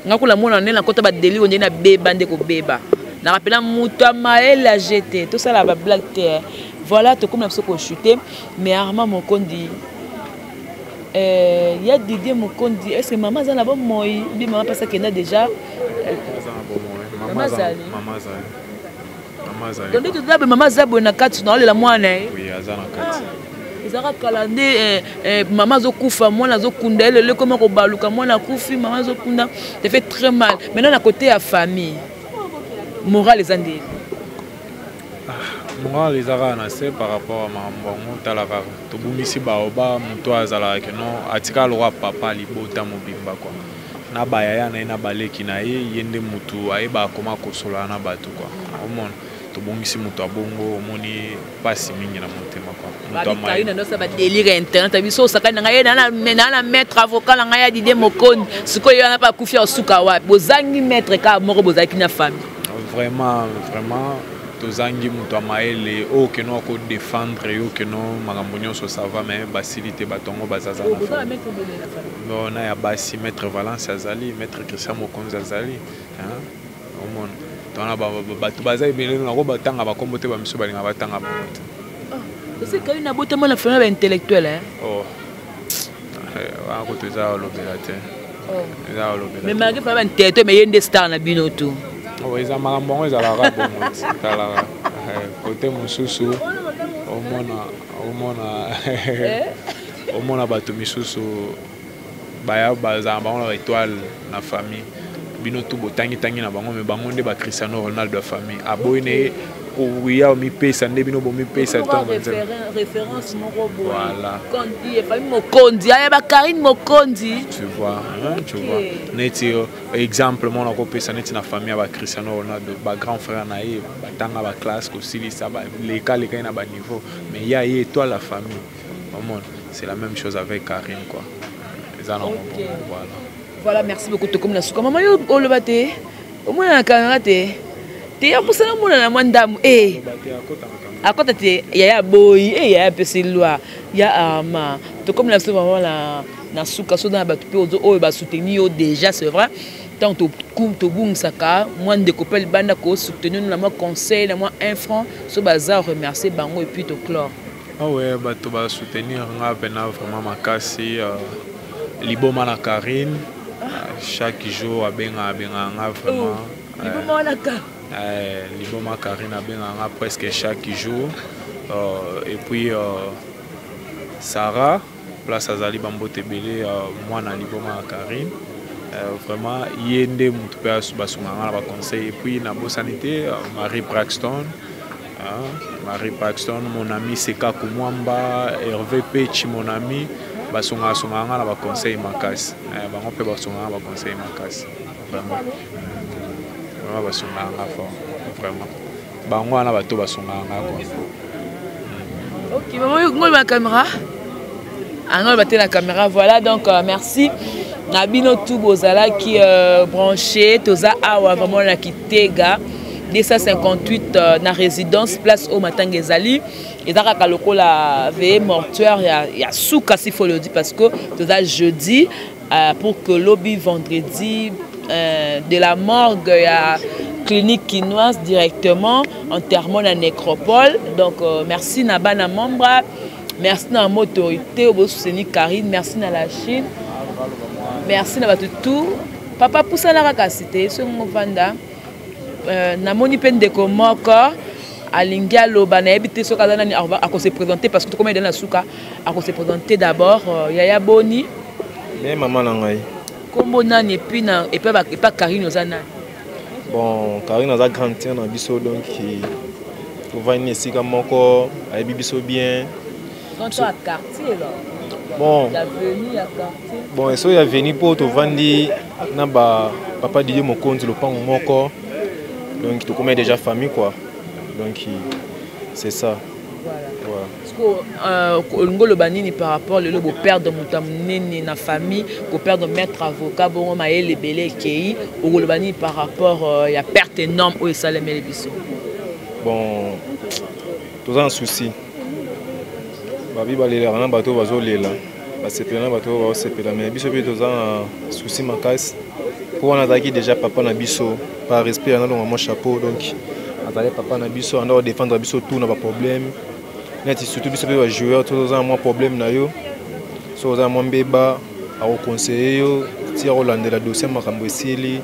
nga kuna mona nde nakota badeli nde nabeba nde kobeba nakapena moto ya mayele age te, tosala bablague te. Voilà, tokomi na biso kochute. Mais Armand Mokondi, ya Didier Mokondi, est ce que mama aza na bomoi bi mama mpasi akenda déjà? Mama azali. Donc nde toza boye, mama aza boye na kati, naolela mwana ye. Aza na kati. Ezalaka kala nde mama azokufa, mwana azokunda ye. Lelo ekoma kobaluka, mwana akufi, mama azokunda, ça fait très mal. Maintenant, na côté ya famille, morale eza ndeni? Morale eza kaka na se par rapport a makambo yango. Tala kaka, tobungisi baoba moto azalaka keno atikala lokwa papa libota mobimba kua na bayaya na ye na baleki na ye. Ye nde motu ayebaka koma kosolola na bato kua. Omona tobongisi moto abongo, omoni mpasi mingi na motema kua. Moto na badélire ya internet biso osakani na ngai ye naa na maître avocat na ngai ya Didier Mokondi. Sikoyo ye wana mpe akufi, asuka wapi? Bozangi maître kaka moko bozalaki na famille. Vraiment, vraiment, tozangi moto ya mayele oyo keno akodéfendre yo keno makambo nyonso ça va, mais basili te. Bato yango bazaza na na ya basi, maître Valence azali, maître Christian Mokonzi azali. Omona tona bato baza ebele, nako batanga bakombo te, bamiso balinga batanga bango te. Osekali na botama na famille baintellectuel. Oh, wana kutu eza olobela te, eza olobela. Mais malgré famille baintellectuel, mais ye nde star na bino to. Eza makambo yango ezalaka bongo, etalaka kote mosusu. Omona bato misusu baya bazala bango na baétoile na famille, bino tu botangitangi na bango, mais bango nde baCristiano Ronaldo ya famille. Aboyi na ye koya omipesa nde bino bomipesa. Référence moko boye, famille Mokonzi, ayeba Karine Mokonzi. Tu vois, hein, tu vois, neti exemple moko nakopesa, neti na famille ya baCristiano Ronaldo, bagrand frère na ye batanga baclasse kosilisa, baleka ye na baniveau, mais ya ye étoile la famille. Omona, c'est la même chose avec Karine quoi, eza nango bongo, voilà. Voilà, merci beaucoup. Tokomi na suka. Mama, yo oloba te, omona na caméra te te, ya kosala mona na mwa ndambo e akɔta te. Yaya boyi e yaya apesi loi ya Arma. Tokomi na biso vraiment na suka. So na bato mpe oyo basoutenir yo déjà, c'est vrai, ntango tobungisaka mwa ndeko mpe libanda, kosoutenir na mwa conseil, na mwa 1 franc, so baza remercier bango et puis toclore. Ah ouais, bato basoutenir nga mpena vraiment makasi. Liboma na Karine, chaque jour abenga abengaka nga vraiment. Liboma wana ka. Liboma Karine abengaka nga presque chaque jour. Et puis Sarah, place azali, bambote ebele. Mwana liboma ya Karine, vraiment ye nde motu mpe basungaka nga na baconseil. Et puis nabosani te Marie Braxton, hein, Marie Braxton, mon ami Seka Kumwamba, Hervé Pechi, mon ami, basungaka sungaka nga na baconseil makasi. Bango mpe basungaka nga baconseil makasi vraiment, vraiment basungaka nga fort vraiment. Bango wana bato basungaka nga quoi. Ok, maman, ngolo na caméra, angolo bate na caméra. Voilà, donc merci na bino tu bozalaki branché. Toza awa vraiment na Kitega 258, na résidence, place oyo matanga ezali. Eza kaka lokola veillée mortuaire ya suka, s'il faut le dire, parce que toza jeudi. euh, pour que lobi vendredi euh, de la morgue ya clinique kinoise directement enterrement na nécropole. Donc euh, merci na bana membre, merci na autorité bosoutenir Karine, merci na la Chine, merci na bato tout. Papa pusana kaka cité soki ngovanda euh, namoni mpe ndeko moko alingi aloba, nayebi te soki aza nani, akose présenter parce que tokoma edali na suka. Akose présenter d'abord. Euh, yaya boni? Me mama na ngai. Kombo nani? Et puis na epa epa Karine oza nani? Bon, Karine aza grande sœur na biso, donc tovandi esika moko, ayebi biso bien. Grande sœur ya quartier là? Bon, ya veni ya quartier. Bon, eso ya veni mpo tovandi na ba papa Didier Mokonzi lopango moko, donc tokomi déjà famille quoi, donc c'est ça. Voilà. Ouais. Olingi oloba nini par rapport lelo boperdre moto ya monene na famille, koperdre maître avocat bongo mayele ebele ekei? Okoloba nini par rapport euh, ya perte énorme oyo esalemeli biso? Bon, toza na souci, babi balelaka na bato oyo bazolela, basepela na bato oyo baosepela, mais biso mpe toza na souci makasi mpo wana azalaki déjà papa na biso. Par respect analonga mwa chapeau, donc azalaki papa na biso, anda kodéfendre biso tout na baproblème neti surtout biso mpe bajoueur. Toza na mwa problème na yo, so oza na mwa mbeba, akoconseille yo ti akolandela dossier, makambo esili.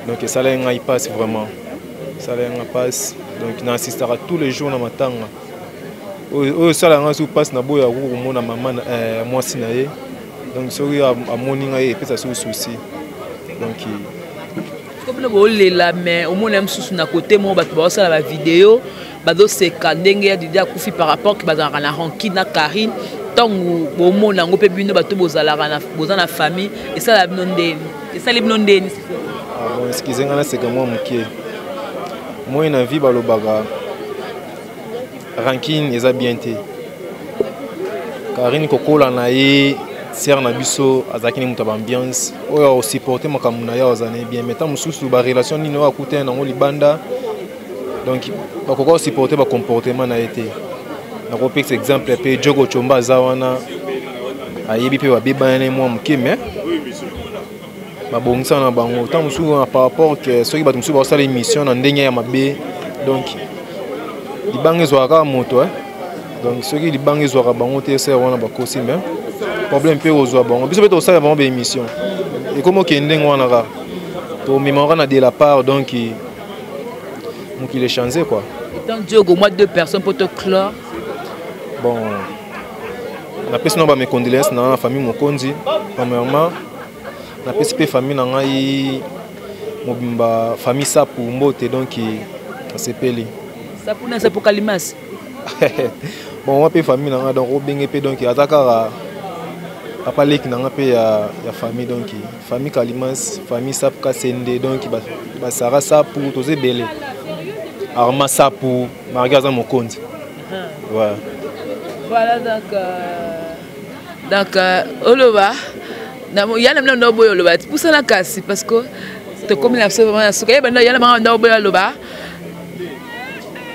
Donc esalaki ngai mpasi, vraiment esalaki ngai mpasi. Donc na assistaka tous les jours na matanga oyo esalaka ngai soki mpasi na boyo akoki komona mama mwasi na ye. Donc soki amoni ngai, epesa soki souci, donc Ko bino bolela, mais omona mosusu na kote moko bato baosala bavideo, bazoseka ndenge ya Didi akufi par rapport ke bazalaka na rancune na Karine. Ntango bomona yango mpe bino bato bozalaka boza na famille, esala bino ndeni? Esali bino ndeni? Ah bon, excuse nga naseka mwa moke. Moi na vie balobaka rancune eza bien te. Karine kokola na ye sere na biso, azalaki ni moto ya baambiance oyo akosupporte makambo na ye, azala na ye bien. Mais ntango mosusu barelation nini oyo akutani nango libanda, donc bakoka kosupporte bacomportement na ye te. Nakopesa exemple mpe Jogo Chomba aza wana, ayebi mpe babebana na ye mwa moke, mais babongisa na bango. Ntango mosusu par rapport ke soki bato mosusu bakosala émission na ndenge ya mabe, donc libanga ezwaka kaka moto. Donc soki libanga ezwaka bango te, esala wana bakosi, mais problème mpe kozwa bango. Biso mpe tosala bango baémission, ekomi okende ndenge wana kaka, tomemaka na de la part. Donc mokili échange quoi. Étant Diogo, moi deux personnes pour te clore. Bon, napesi na bames condoléances na na famille Mokonzi premièrement, napesi mpe famille na ngai mobimba, famille Sapu mbote, donc nasepeli. Sapu na Sapu Kalimas. Bon, wa mpe famille na ngai, donc obenge mpe, donc aza kaka papa leki na ngai mpe ya famille, donc famille Kalimas, famille Sapu Kasende, donc basara Sapu toza ebele, Arma Sapu margi aza mokonzi. Ouais. Voilà, donc donc oloba ya na bino ndo boyo oloba pusana kasi parce que tokomi na biso vraiment na suka. Yeba ya na bango ndo boyo aloba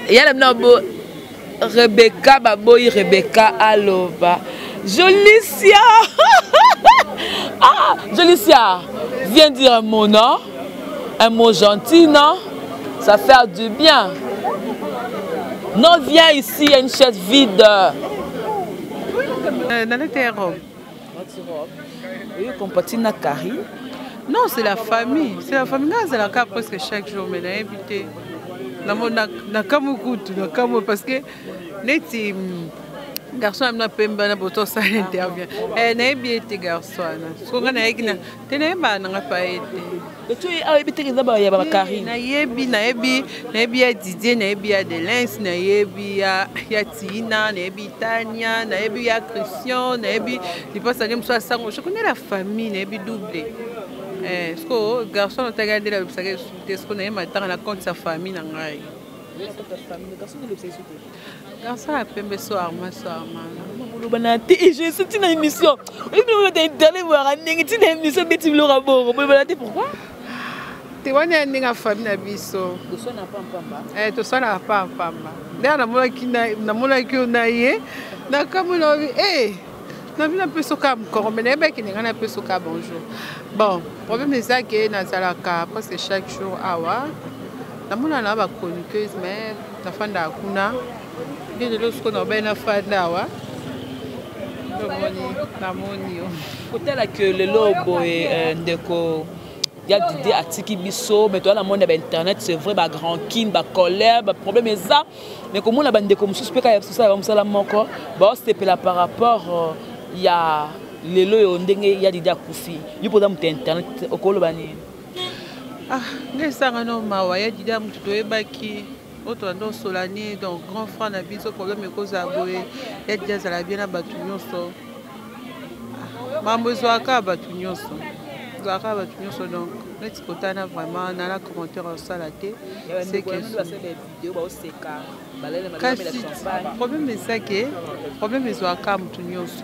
ya na bino bo Rebecca baboyi Rebecca aloba. Jolicia, ah Jolicia, viens dire un mot, non? Un mot gentil, non? Ça fait du bien. Non, viens ici, il y a une chaise vide. Nalati ya robe. Oyo compati na Karine? Non, c'est la famille, c'est la famille. Nga azalaka presque chaque jour, mais nayebi te, nakamwe kutu, nakamwe parce que neti garçon amina pembe na boto osala interview, nayebi ye te garçon wana. Soko nga nayeki na te, nayebaka nanga pa ye te. Ayebi te eza ya bakarine. Nayebi, nayebi, nayebi ya Didier, nayebi ya Delins, nayebi ya Tina, nayebi Tania, nayebi ya Christian, nayebi lipasa nde mosu asango. Je connais la famille, nayebi double. Siko garçon otaki andela alobisaka esu te. Siko naye matanga na compte ya famille na ngai. Garçon ya pembe, so Arma, so Arma. Oloba na te, je suis ntina émission oyebi biloko ta internet boyaka ndenge ntina émission beti biloko ya bongo, bolobana te pourquoi? Te, wana ya ndenge ya famille na biso, tosalaka pampamba. Ndenge namonaki yo na ye, nakamwi na obi. Nabi napesa oka mokoro me nayebaki ndenge napesa oka bonjour. Bon, problème eza ke nazalaka presque chaque jour awa. Namona na ba chroniqueuse mais nafandaka kuna. Nde lelo sikoyo naobai nafanda awa. Namoni, namoni yo. Kotala ke lelo boye euh, ndeko ya Didier atiki biso mais toza na monde ya ba internet c'est vrai ba grand kin ba colère ba problème eza mais komona bandeko mosusu mpe kaka ya biso mosala moko baosepela par rapport euh, ya lelo oyo ndenge ya Didier akufi yo mpo oza moto ya internet okoloba nini ah nde esanga no mawa ya Didier moto toyebaki oyo tolanda osola ni donc grand frère na biso problème ekozala boye ya Didier azala bien na bato nyonso ah, makambo ezwaka bato nyonso ezwaka bato nyonso donc neti kotana vraiment nana commentaire osala te kasi problème eza ke problème ezwaka moto nyonso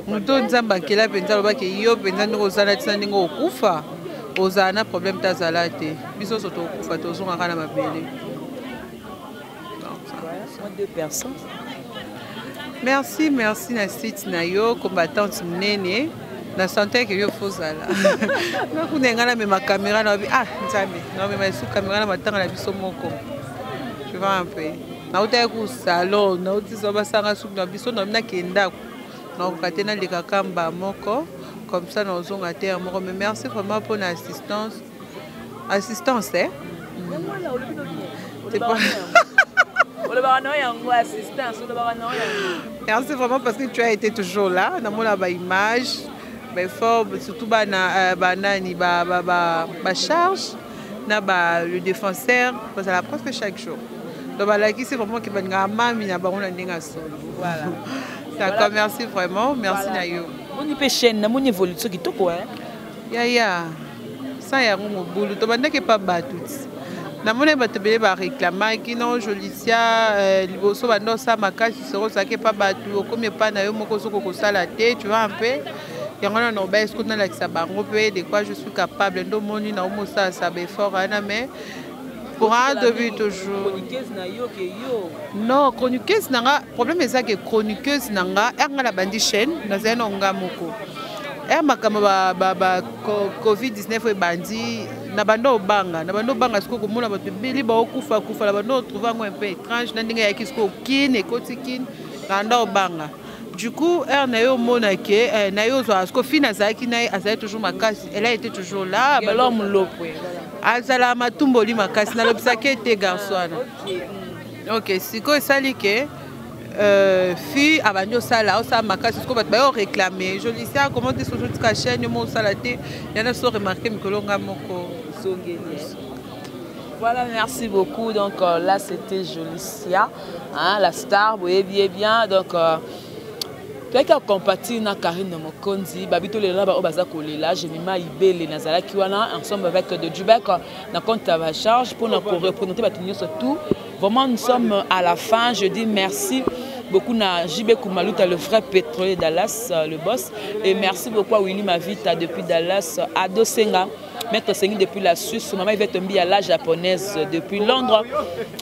moto oyo nzambe akela mpenza alobaki yo mpenza ndenge ozala ntina ndenge okufa ozala na problème te azala te biso nyonso tokokufa tozongaka na mabele. Merci, merci na site na yo combattante munene na sentais que yo fozala nakuna ngai namema caméra na ah nzambe namema esu caméra na matanga na biso moko tu vois un peu nautaki ku salon nauti so basanga suki na biso na nakende ndako nakoka te naleka kamba moko comme ça nazonga te ya moko mais merci vraiment mpo na assistance assistance eh? C'est pas... Merci vraiment parce que tu as été toujours là. Dans mon image, mais fort, surtout ba na ba nani ba ba ba ba charge na ba le défenseur parce la presque chaque jour. Donc ba qui c'est vraiment qui ba mami na bango na ndinga solo. Voilà. D'accord, merci vraiment, merci na yo. Moni pe chaîne, na moni évolution kitoko hein. Yaya, sans yango mobulu tobandaki epa bato ti namoni bato ebele bareklamaki no jolicia euh, liboso banda osala makasi soko ozalaki epa bato okomi epai na yo moko soki okosala te tu vois un peu yango wana naoba eske nalakisa bango mpe de quoi je suis capable nde omoni naomosalasa baeffort wana mais pour un début toujours non chroniqueuse na nga problème eza ke chroniqueuse na nga ere nga nabandi chaîne nazali na nga moko ere makambo ba, ba, ba covid-19 oyo ebandi na banda obanga na banda obanga sikoyo komona bato ebele baokufa kufa na banda otrouve yango un peu étrange na ndenge eyaki sikoyo kin ekoti kin na banda obanga du coup heure na ye omona ke eh, na ye ozwaka sikoyo fine azalaki na ye azalaki toujours makasi elle a été toujours là azala matumboli makasi nalobisaki ete garçon wana ok sikoyo esali ke euh, fille abandi osala osala makasi sikoyo bato baye oréclame jolicia comment te soki otika chaîne yo mo osala te yana so remarke mikolo nga moko ozongeli Voilà, merci beaucoup. Donc euh, là, c'était Jolicia, hein, la star, vous voyez bien, bien. Donc, euh, toyaki akompatir na karine mokonzi babi tolela baoyo baza kolela jemima ibele nazalaki wana ensemble avec de dubek na compte ya bacharge mpona koreprésente bato nyonso tout vraiment nous sommes à la fin je dis merci beaucoup na JB Koumaluta, le vrai pétrolier Dallas, euh, le boss. Et merci beaucoup à Willy Mavita depuis Dallas, Ado Senga, Maître Sengi depuis la Suisse, Maman Yvette Mbi à la japonaise depuis Londres,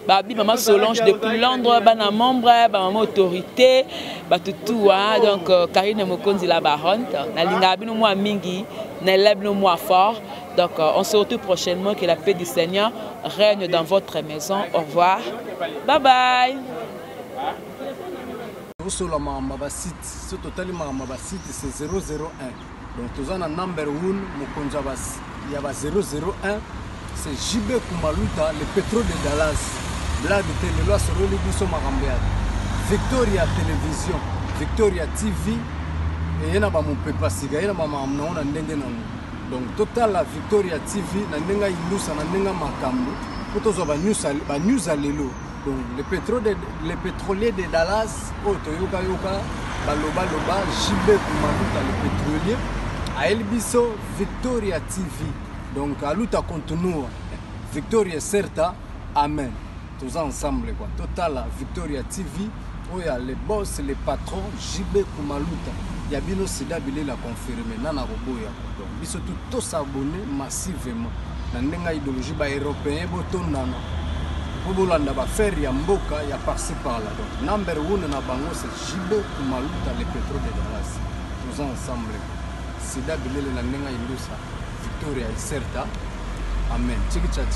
Babi Maman Solange depuis Londres, Bana membre, Maman autorité, Batutou, hein, donc euh, Karine Mokonzi la baronne, Nalinga bino moi mingi, Nalela bino moi fort. Donc euh, on se retrouve prochainement, que la paix du Seigneur règne dans votre maison. Au revoir. Bye bye. Osola makambo ba site, so totali makambo ba site c'est 001. Donc toza na number 1 mokonzi ya ba 001 c'est JB Kumaluta le pétrole de Dallas. Blague te lelo asololi biso makambo ya Victoria Television, Victoria TV eye na bamopepa sika ye na bamakambo nango na ndenge nango donc totala Victoria TV na ndenge ya ilusa na ndenge ya makambo mpo tozwa banews ya lelo donc le, pétrole de, le pétrolier de Dallas oyo toyokayoka balobaloba JB Kumaluta le pétrolier ayeli biso Victoria TV donc aluta continua Victoria certa amen toza ensemble quoi totala Victoria TV oyo ya le boss le patron JB Kumaluta ya bino sida bilela confirme nana koboya donc biso tout tosabonne massivement na ndenge ya idéologie ba européen botondana Mpo bolanda ba affaires ya mboka ya par-ci par-là. Donc number one na bango c'est JB Kumaluta le Petro de Dallas. Toza ensemble. Sida bilele na ndenge ya Indusa, Victoria Iserta. Amen. Chiki cha chiki.